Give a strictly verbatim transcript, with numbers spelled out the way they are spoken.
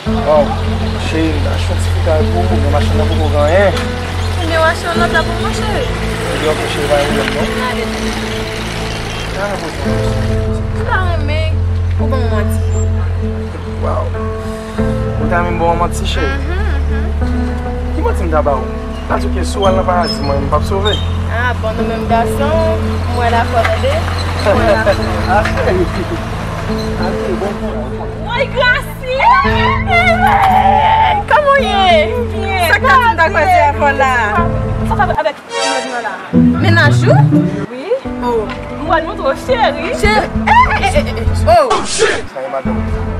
Waw, cheri, m ta achte yon ti fritay pou ou, men machann nan poko gen anyen. Ebyen, w achte yon lòt la pou mwen, cheri. Ebyen, ok, cheri, pa gen pwoblèm, non. N ale. N ale poze yon ti. M ta renmen ou ban m manti. Waw. Ou ta renmen m ba w manti, cheri? Mhm, mhm. Ki manti m ta ba w? Sa di ke si w al nan paradi, mwen, m p ap sove. Ah, bon, nou menm gason, mwen dakò, tande. Mwen dakò. Ase, ase, bon. Woy, Gracie! Kòman w ye? Byen. Sa k ta di m ta kwè se avè w la? Sa fè avèk mennaj mwen la? Mennaj ou? Wi. Oh. Mwen montre w, cheri. Cheri. Eh, eh, eh, eh, eh. Oh. Sa e madanm.